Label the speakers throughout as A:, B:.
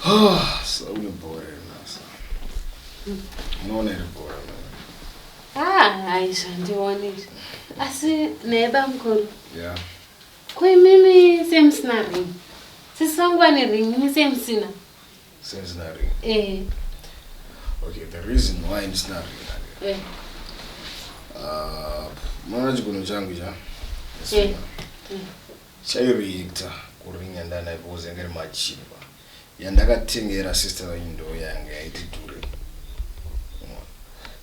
A: So une bhora here nhasi? Unoona here bhora mani?
B: Ah, hai zvandioni izvi. Asi naye bamukuru.
A: Yeah.
B: Ko imimi sei musina ring? Sisi vangu vane ring, imi sei musina?
A: Sei musina ring?
B: Eh.
A: Okay, the reason why ndisina ring.
B: Eh.
A: Munoona chigunwe changu cha?
B: Eh.
A: Chaireacta kuring yandanayo because yanga iri machipa. Yandakatengera sister venyu ndo yanga yaiti dhure.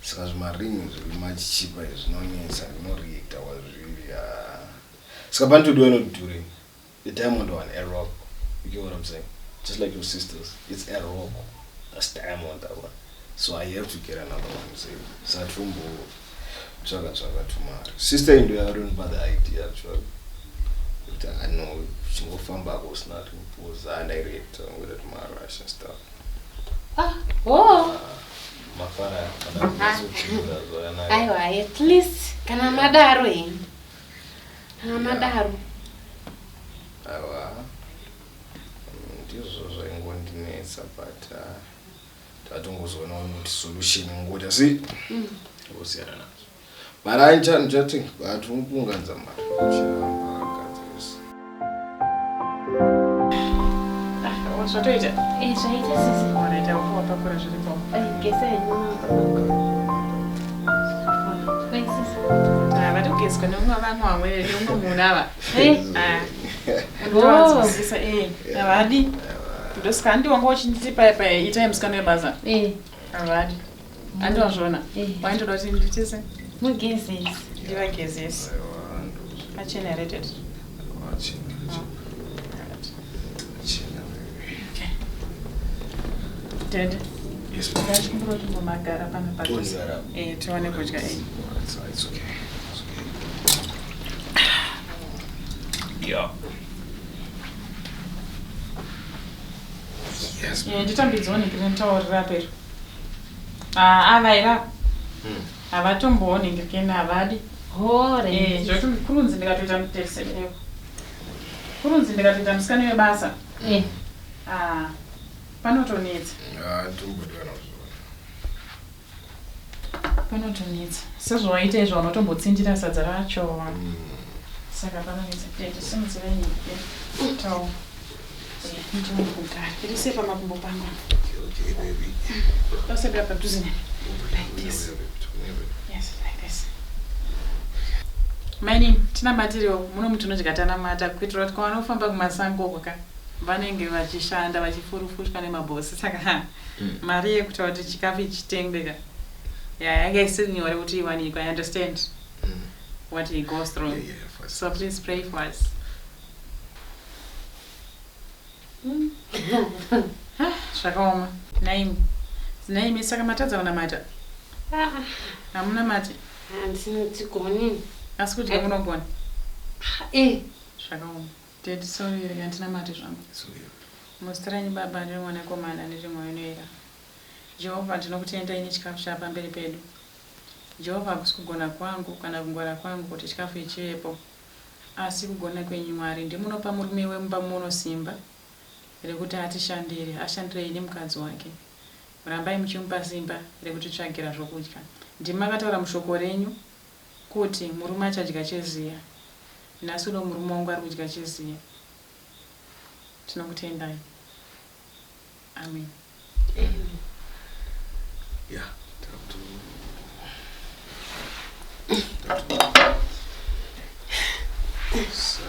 A: Saka zvimaring zviri machipa izvi zvinonetsa zvinoreacta kwazviri. Ah. Saka panotodiwa inodhure. The diamond one, a rock. You get what I'm saying? Just like your sisters. It's a rock. That's diamond that one. So I have to get another one. See? Saka tumbo tsvaka tsvaka tumari. Sister iyi ndo yakatonipa the idea actually. Kuti I know chingofambako usina tumbuza andirector ngoita tumarush and stuff.
B: Ah, oh.
A: Mafara kana zvakanaka.
B: Aiwa, at least kana madaro henyu. Kana madaro.
A: Aiwa. Ndizvo zvaingondinetsa but tatongozoona kuti solution ngoti asi ngosiyana nazvo. But I ndichati but unkuunganidza mari. Chiramba gadzirisa.
C: Ah, zvatoita.
B: Eh, zvaita sisi.
C: Waraita wapakura zviripo.
B: Eh, gesa henyu mama. Kwai sisi.
C: Ah, vari kugezwa neumwe vamwe vamwe neumwe munhu ava.
B: Eh.
C: Ah. Ndovanzwisisa eh havadi. Ndosaka handi wanga uchinditi paya paya itai musikana webasa.
B: Eh,
C: Havadi. Handiwazviona.
B: Eh.
C: Waindoda kuti nditise
B: mugezese.
C: ndivagezese.
A: Aiwa, ndozvo.
C: Achenerated.
A: Achena, achena, baby.
C: Dad.
A: Yes, ma'am.
C: Ndachikumbira kuti mbomagara pano padhuze.
A: Tonigara.
C: Eh, tiwane kudya eh.
A: It's okay. It's okay. Yeah. Yes.
C: Eh, nditambidzewo nditaurira pero. Ah, avaira. Havatombooni ndikena havadi.
B: Hore.
C: Eh, zvekuti kurunzi ndikatoita muteserewo. Kurunzi ndikatoita musikana webasa.
B: Eh.
C: Ah, panotonetsa.
A: Ah, tombodiwa nazvo.
C: Panotonetsa. Sezvawaita izvo unotombotsindira sadza racho. Saka panonetsa. Tete simudzirai nyike. Tau. Eh, ndione kugara. Irise pamakumbo pangu.
A: Okay, okay, baby.
C: Tosebera padhuze nemi. Like this. Yes, like this. Maini, tinamatiriwo muno mutinodya tanamata kuitira kuti kwavanofamba kumasango uko ka vanenge vachishanda vachifurufushwa nemabhosi saka ha mari yekuti kuti chikafu ichitengwe ka ya yanga isiri nyore kuti iwanikwe. I understand what he goes through.
A: Yeah, yeah, first.
C: So please pray for us. Ah, zvakaoma naimi naimi saka matadza kunamata
B: Ah,
C: hamunamati
B: handinotigoni.
C: asi kudya munogona
B: Eh,
C: zvakaoma Daddy, sorry rega ndinamate zvangu.
A: It's okay.
C: Muzita renyu Baba neRemwanakomana nereMweya Unoera. Jehovha ndinokutendai nechikafu chapamberi pedu. Jehovha hakusi kugona kwangu kana kungwara kwangu kuti chikafu ichi chivepo. Asi kugona kwenyu Mwari ndimunopa murume wemumba muno simba rekuti atishandire, ashandire ini mukadzi wake. Rambai muchimupa simba rekutitsvagira zvokudya. Ndimi makataura mushoko renyu kuti murume achadya cheziya. Nhasi uno murume wangu ari kudya cheziya. Tinokutendai. Amen.
A: Yeah. Saka,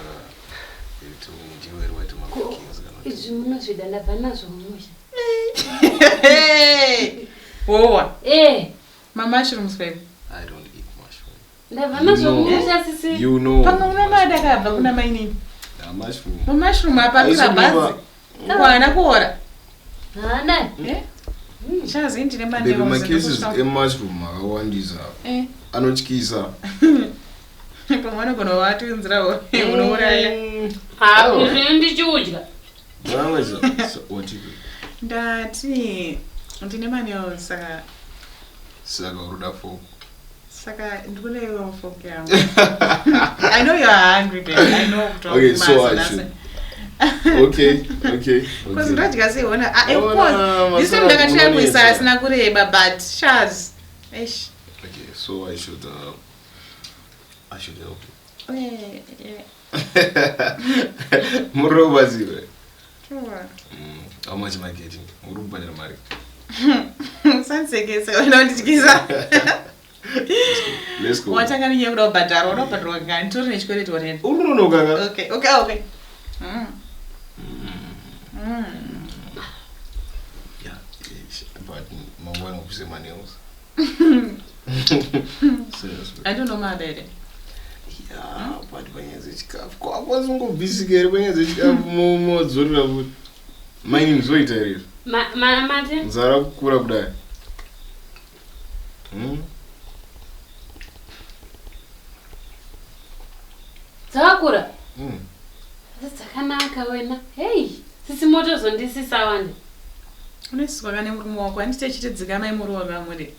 A: ndiwe waita mabookings kana kuti-
B: izvi munozvida ndabva nazvo mumusha.
C: Wowa.
B: Eh,
C: Mamushrooms baby.
A: I don't eat mushroom.
B: ndabva nazvo
A: You know.
B: mumusha sisi.
A: You know.
C: Pamwe unomada akabva kuna mainini.
A: Ah, mushroom.
C: Mushroom apa
A: Haisi
C: akira
A: kuva-
C: bhazi. Kwana kuora.
B: Hana.
C: Eh? Chazi ndine
A: Baby,
C: mandewo.
A: macases emushroom akawandisa.
C: Eh.
A: Anotyisa.
C: Pamwe anogona watunzirawo unouraya.
B: Ah, izvi ndichiudya.
A: Vamwe what is it?
C: Ndati ndine mandewo saka
A: Saka uruda fork.
C: saka ndikuda iwe fork yangu. I know you are hungry baby. I know kuti
A: Okay, so I
C: wakumasa
A: should. Okay, okay.
C: Because ndodya seihona. Ah, of course. This time ndakatry kuisa asina kureba but shaz. Eish.
A: Okay, so I should help you.
C: Yeah.
A: Muri kubatsirwa.
C: Sure.
A: How much am I getting? Muri kubhadhara mari.
C: Usandisekese wena undityisa.
A: Let's go.
C: Watanga nenyaya yekuda kubhadhara, unoda kubhadharwa kangani? Nditori nechikwereti already.
A: Uri kunonoka ka?
C: Okay.
A: Yeah, but mangwana upise manails. Seriously.
C: I don't know mabere.
A: Yeah, but panyaya dzechikafu kwakwanisa kungobvisika here panyaya dzechikafu modzorera futi. Maini zvoita here izvi?
B: Mate?
A: Nzara kukura kudai.
B: Dzakakura? Asi dzakanaka wena. Hei, sisi motozondisisa wani.
C: Unoiswa kane murume wako, handiti echiti dzikamai muruwa kamuri.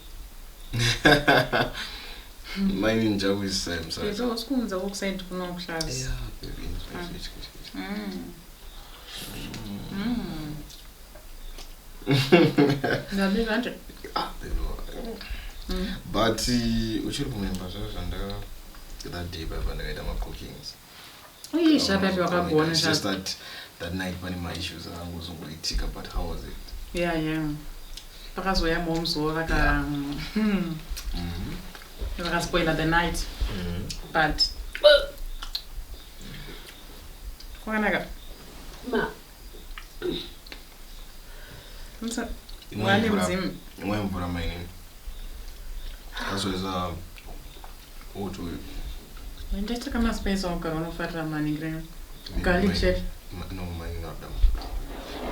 A: Maini ndichakuisisai musara.
C: Izvo usikuunza wokusaidi kuno kushazi.
A: Yeah, baby.
C: Ndabika nje.
A: Ah, baby. But uchiri kumemba zvavo zvandaka that day paipa ndakaita macookings.
C: Ii, shapapi wakagona
A: It's just
C: sha.
A: that night pane maissues akangozongoitika, but how was it?
C: Yeah. Pakazouya momzo vaka vakaspoiler the night. But kwakanaka.
B: Ma.
C: Wane mudzimu.
A: Imwe mvura mainini. Kazoisa utu.
C: Ndaita kamaspice wakugara unofarira maningi rena. Garlic chef.
A: No, mainini akuda mvura.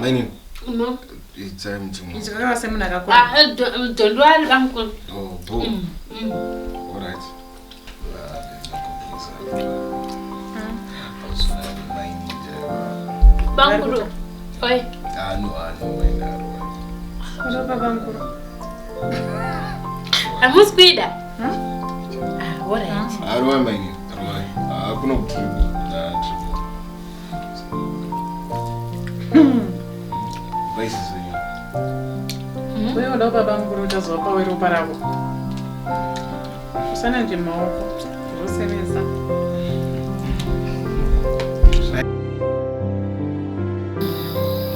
A: Mainini,
B: Ma.
A: itsai muchimwe.
C: Ichi kakava semunhu akakwana.
B: Ah, don't worry bamukuru.
A: Oh, boo. All right.
B: Bamukuru. Oi.
A: Ah, no, ah, no, mainini arowa.
C: Unopa bamukuru.
B: Hamusi kuida? Ah, all right.
A: Arowa mainini, arowa. Ah, kuno kutriple. Ah, triple. Vaisi zvenyu.
C: Uye unoda kupa bamukuru uchazopa weropa rako. Usananje maoko. Zvosemesa.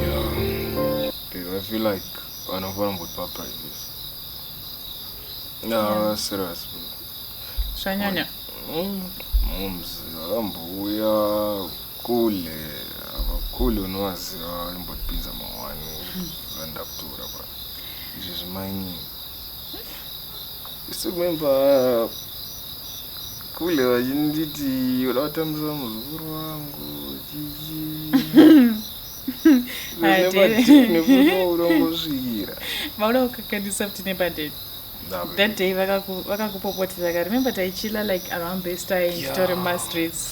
A: Yeah. Because I feel like vanofanira kumbotipa privacy. No, serious.
C: Zvanyanya.
A: Moms vakambouya kule vakule unovaziva vaimbotipinza mawani zandakutora pa izvi zvimaini. You still remember kule vachinditi uda kutambisa muzukuru wangu chichi. Nekuti urongosvikira.
C: Vauda kukakanisa futi nepadate. That day vakakupopotera ka. Remember taichila like around this time titori mumastreets.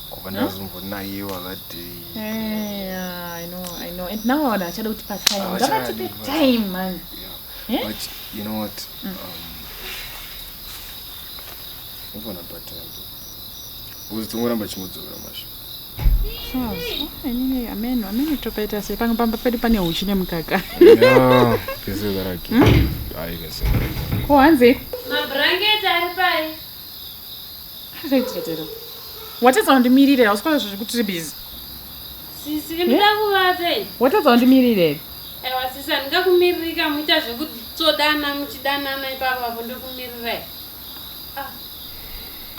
A: Kuva ndazombonayiwa that day.
C: Yeah, I know, I know. And now vanhu vachada kutipa time.
A: Havachadi,
C: Ngavatipe
A: but-
C: time, man.
A: Yeah.
C: Eh?
A: But you know what? Ufana patime. Because tingoramba chingodzokera masho.
C: Inini ameno, ameno topaita sei pamwe pamba pedu pane huchi nemukaka.
A: Yeah, can say that again. I can say that again.
C: Ko hanzi?
B: Mabhurangeti ari pai?
C: Zvaitiratero. Watadza kundimirira, hausikuona zvekuti tiri busy.
B: Sisi, ndinoda kuvata ini.
C: Watadza kundimirira.
B: Aiwa sisi, handingakumiririka muita zvekutsodana muchidanana ipapapo ndokumirirai.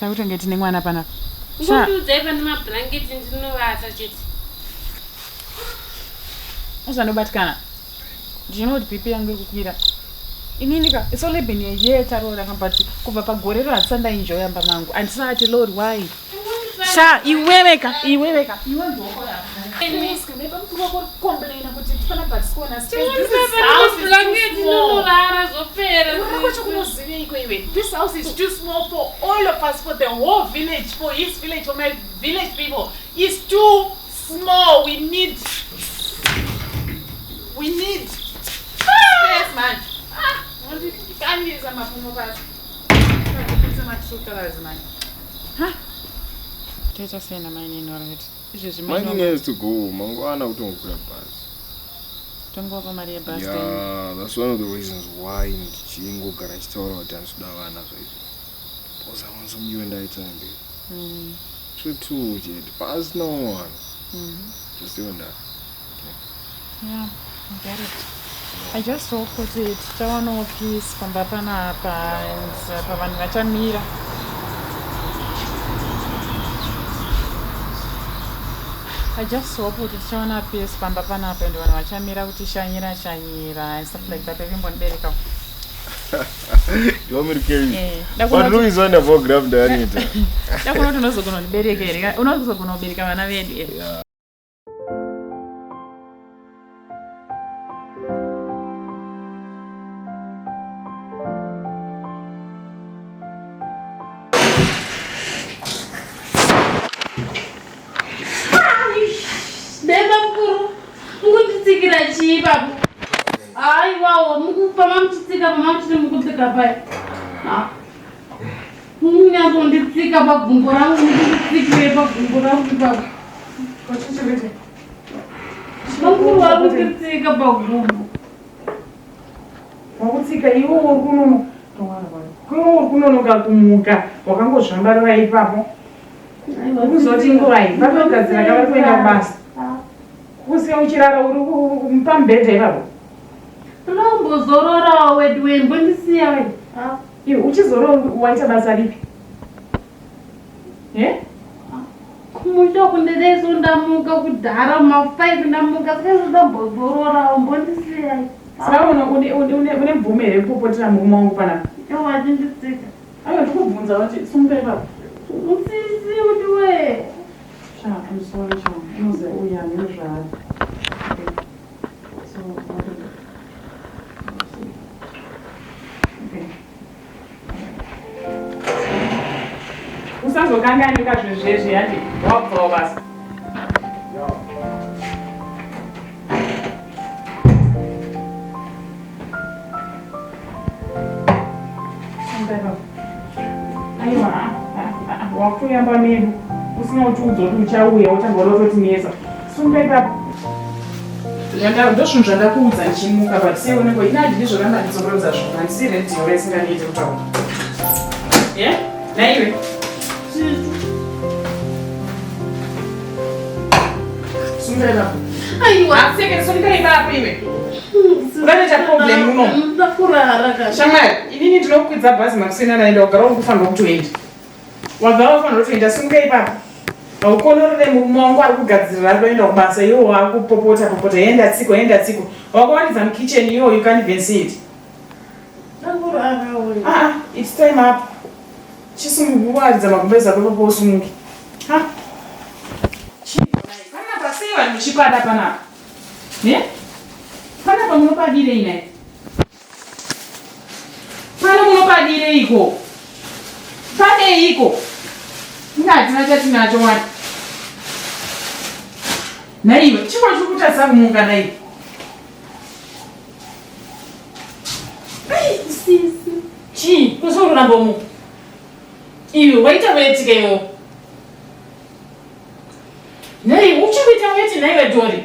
C: Takutonge tine mwana panapa. Sha.
B: Ngondiudzai pane mabhurangeti ndinovata chete.
C: Uzanobatikana. Ndinoona kuti BP yangu iri kukwira. Inini ka, it's only been a year taroora but kubva pagore ro handisati ndaenjoya mba mangu. Handisati Lord why? Sha, iwewe ka, iwewe ka. Iwe ndiokomplaina kuti tipana batsikona
B: Mabhurangeti ndonorara zvopera.
C: kwacho kunoziveiko iwe? This house is too small for all of us, for the whole village, for his village, for my village people. It's too small. We need space, man. Ah, wandikanisa mapfumo pasi. Ndipisa matrue colors, man. Ha? Toita sei namainini alright? Izvezvi
A: Mainini has to go. Mangwana kutongokwira bhazi.
C: Tongovapa mari yebhazi then.
A: Yeah, that's one of the reasons why ndichingogara ndichitaura kuti handisi kuda vana zvaizvo. Because I want some you and I time, babe. True two chete. Pasina umwe vanhu. Just you and I.
C: Yeah, I get it. I just hope kuti tichawanawo peace pamba panapa and pavanhu vachamira. I just hope kuti tichawana peace pamba panapa and vanhu vachamira kutishanyira shanyira and stuff like that. Vaimbonibereka.
A: You want me to carry you?
C: Eh,
A: But Louis on the photograph ndaanita.
C: Ndakuona kuti unozogona kundibereka here. Unozogona kubereka vana vedu here.
A: Yeah.
B: Beba mukuru, mukunditsikira chii baba? Aiwawo, mukupa mamuchitsika pamamuchiti mukutsika pai. Ah. Munyatsonditsika pagumbo rangu, mukunditsikire pagumbo rangu ipapo. Mukuru wakunditsika pagumbo.
C: Wakutsika iwe uri kunono iwe uri kunonoka kumuka wakangozvambarira ipapo. Kuzoti nguvai vatogadzira ka vari kuenda kubasa. Kusiya uchirara uri pamubhedha ipapo.
B: Unombozororawo wedu we mbondisiya we.
C: Iwe uchizorora waita basa ripi? Eh?
B: Kumusha uku ndedaiso ndamuka kudhara ma 5 ndamuka saka ndambozororawo mbondisiya.
C: Saka une mvumo here yekupopotera murume wangu panapa?
B: Iwo achinditsika.
C: Aiwa ndikubvunza kuti sumuka ipapo.
B: Usisi kuti we.
C: Sha, I'm sorry Sha. Unoziva uyu hameno zvaari. Okay. So, okay. Usazokanganika zvinhu zvezvi handi wabvawo basa. Aiwa, wakuyamba medu usina kutiudza kuti uchauya wotanga wada kutotinetsa. Sunga ipapo. Ndozvinhu zvandakuudza ndichimuka but sei unenge ini handidi zvoramba ndidzokorodza zvinhu handisi redhiyo raisingandiite kutaura. Ye? Naiwe? Sunga ipapo.
B: Aiwa.
C: Aseke sunga ipapo iwe. Unoita problem uno.
B: Ndakurara ka.
C: Shamwari, inini ndinokwidza bhazi makuseni anaenda wagara uri kufanirwa kutoenda. Wagara ufanirwa kutoenda simuka ipapo. Haukonorere murume wangu ari kugadzirira ari kuenda kubasa iwo wakupopota popota enda tsiko enda tsiko. Wakawaridza mukitchen iwo you can't even see it.
B: Ndakurara we.
C: Ah, it's time up. Chisumukuwaridza magumbezi ako ipapo usumuke. Ha? Panapa sei vanhu muchipada panapa? Ne? Panapa munopadirei nhai? Pano munopadireiko? Paneiko? Inga hatina chatinacho wani. Nhaiwe, chiko chiri kutadza kumuka nhaiwe?
B: Sisi.
C: Chii? Kusororamba muka. Iwe waita wetika iwo. Nhai, uchiri kuita weti nhaiwe Dori?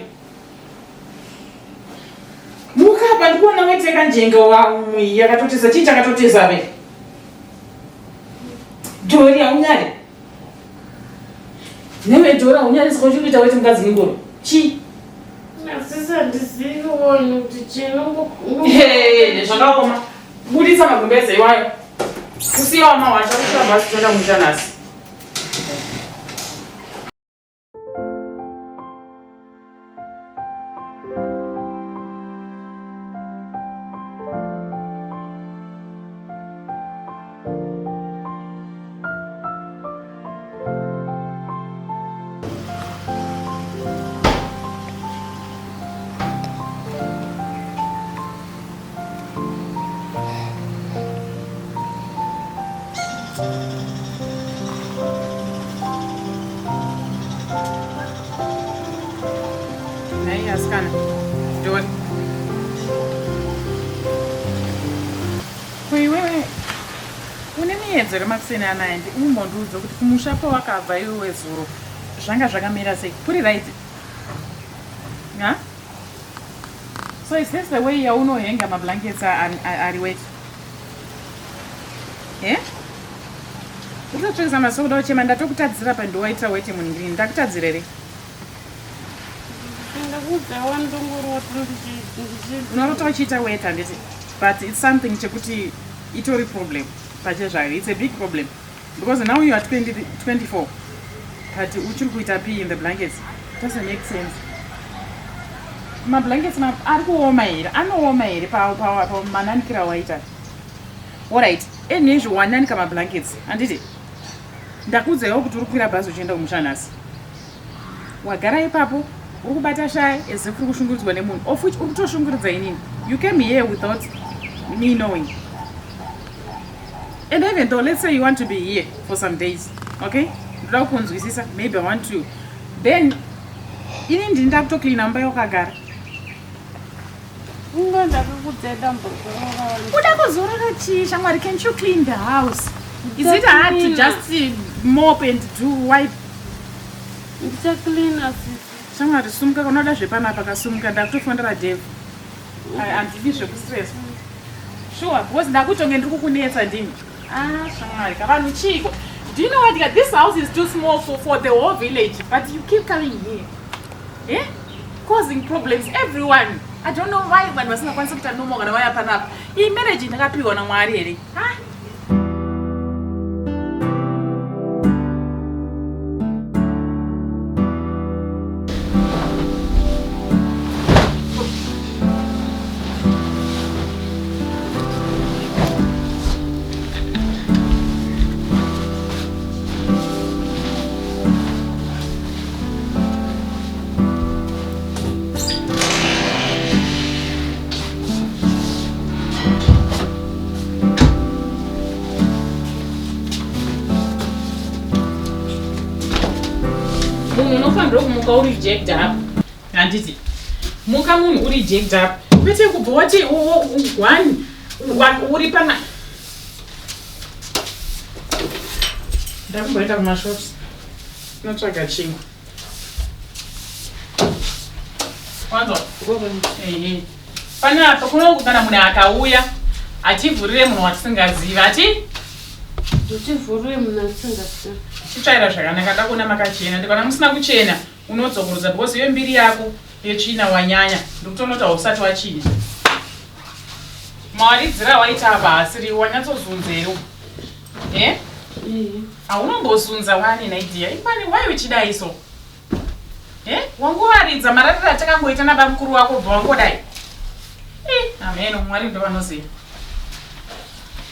C: Muka apa ndikuona weti yakanjenga yakatotesa. Chii chakatotesa ve? Dori haunyari. Newe Dori haunyari saka uchiri kuita weti mukadzi mukuru. Chii?
B: Sisi handizivi wani kuti chinongo.
C: Hey, zvakaoma. Buditsa magumbeze iwayo. Kusiya wama wacho kutora bhazi toenda kumusha nhasi. Nhai asikana, Dori. Ko iwewe une miyedzo remakuseni anaya ndi umbondiudza kuti kumusha kwawakabva iwe zuro zvanga zvakamira sei puri right ha so is this the way yaunohenga mablankets ari wet e urikutotsvekesa maziso kuda kuchema ndatokutadzira pandiwaitira weti munhu ndakutadzira here Unorota uchiita wet handiti but it's something chekuti itori problem pachezvayo it's a big problem because now you are 20, 24 but uchiri kuita pee in the blankets doesn't make sense mablankets ari kuoma here anooma here pamananikira waita allright enezvo wananika mablankets handiti ndakuudzaiwo kuti uri kukwira bhazi uchienda kumusha nhasi Wagara ipapo uri kubata shaya as if uri kushungurudzwa nemunhu of which uri kutoshungurudza inini. You came here without me knowing. And even though let's say you want to be here for some days, okay? Ndoda kunzwisisa, maybe I want to. Then ini ndini ndakutocleana mumba yakagara. Uda kuzorora chii shamwari? Can't you clean the house? Is it hard to just mop and do wipe?
B: Ndichacleana sisi.
C: Shamwari sumuka kana unoda zvepanapa kasumuka ndakutofonera Dave. Handidi zvekustress. Sure, because ndakutonge ndiri kukunetsa ndini. Ah, shamwari ka vanhu chiiko? Do you know what? This house is too small for the whole village, but you keep coming here. Eh? Causing problems everyone. I don't know why vanhu vasingakwanisi kuita normal kana vaya panapa. Iyi marriage ndakapiwa naMwari here? Ah? Munhu unofanirwa kumuka uri jacked up handiti muka munhu uri jacked up kwete kubva wati one uri pana ndakumboenda kumashops notsvaga chingwa Wanzwa? Ehe. Panapa kuno kana munhu akauya hativhurire munhu watisingazivi hati
B: Hativhurire munhu atisingazivi.
C: Chitsvaira zvakanaka ndakuona makachena ndikana musina kuchena unodzokorodza because iyo mbiri yako yetsvina wanyanya ndikutoona kuti hausati wachinja. Mawaridzira waita apa haasiri wanyatsozunza here? Eh? Haunombozunza wani nhai dear. Ikwani why uchidai so? Eh? Wangovaridza marariro atakangoita nabamukuru wako bva wangodai. Eh, ameno Mwari ndovanoziva.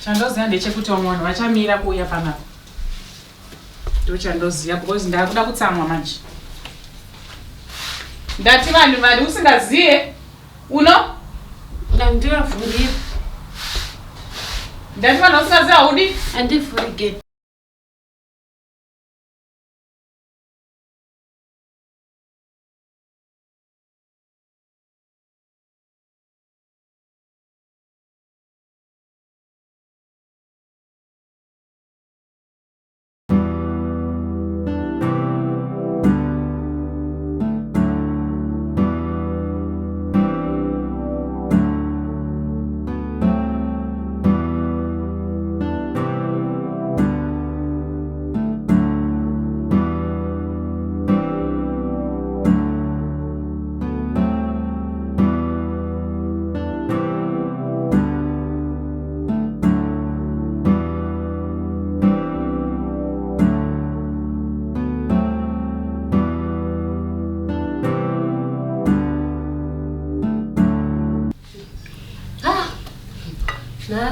C: Chandoziva ndechekuti vamwe vanhu vachamira kuuya panapa. Ndochandoziva because ndakuda kutsamwa manje. Ndati vanhu vari usingaziye uno
B: Ndandivavhurira.
C: Ndati vanhu vasingazive haudi?
B: Handivhuri gate.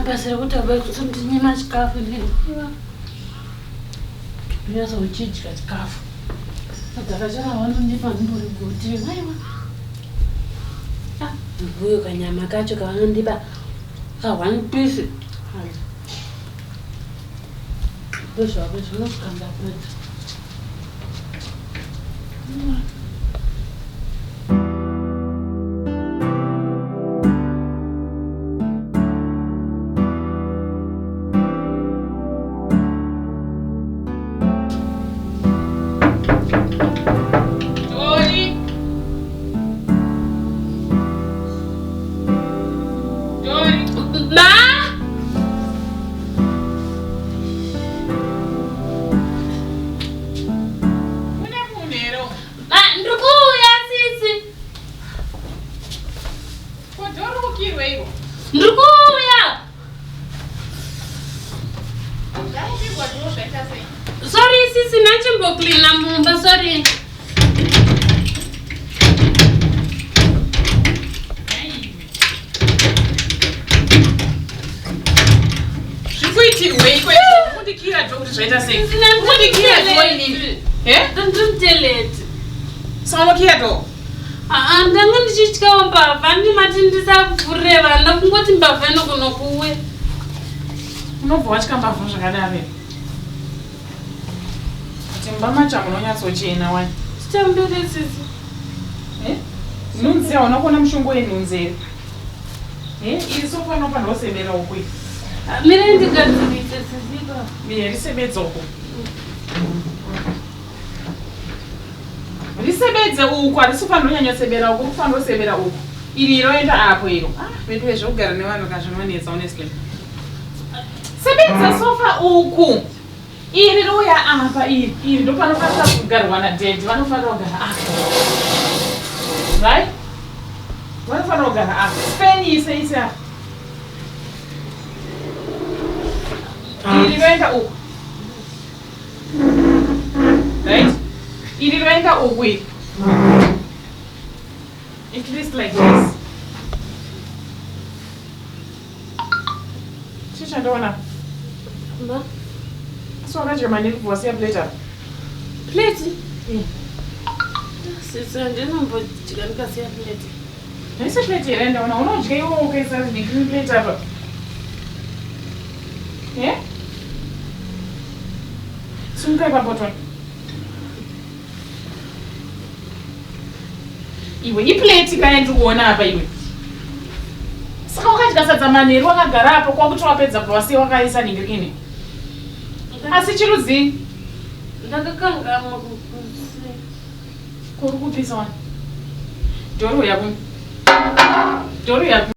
B: Basa rekuti abakundinyima chikafu ndinonyatsa kuchidya chikafu sadza racho ravanondipa ndimbori guti aiwa Mbuyo kanyama kacho kavanondipa ka one piece. Ndozvavo zvinosvika ndapedza. Ndingoklina mumba, sorry.
C: Zvikuitirwei ko kundikira to kuti zvaita sei? Kundikira to inini. Eh?
B: Ndinteleti.
C: Saka unokiya to?
B: Aa, ndanga ndichityawo mbavha, ndimati ndisavhurire vana kungoti mbavha inogona kuuya.
C: Unobva watya mbavha zvakadaro here? Kuti mumba macho hamunonyatsochena wani.
B: Titambire sisi.
C: Eh? Nhunzi hauna kuona mushongo wenhunzi here? Eh? Iri sofa inofanirwa kusemera uku iyi.
B: Ah, Mirai ndigadzirise sisi ipapo.
C: Mire risebedze uku. Risebedze uku harisi kufanira kunyanyosebera uku, kufanira kusebera uku. Iri roenda apo iro. Ah, veduwe zvekugara nevanhu ka zvinonetsa honestly. Sebedza sofa uku. Iri rouya apa iri. Iri ndopanofanira kugarwa nadaddy, vanofanira kugara apa. Right? Vanofanira kugara apa. Feni ise ise apa. Iri roenda uku. Right? Iri roenda uku iri. At least like this. Chii chandoona?
B: Ma,
C: Asi wakadya manheru kubva wasiya plate apa.
B: plate?
C: Eh.
B: Sisi handinombodya ndikasiya plate.
C: Haisi plate here ndaona unodya iwe ukaisa green plate apa. Eh? Simuka ipapo Tony. Iwe iplate kaya ndiri kuona apa iwe. Saka wakadya sadza manheru wakagara apo kwakuti wapedza bva wasiya wakaisa nhingirini. Asi chirudzi
B: Ndakakangamwa kukusiya.
C: kuri kupisa wani. Dhori uya kuno. Dhori uya kuno.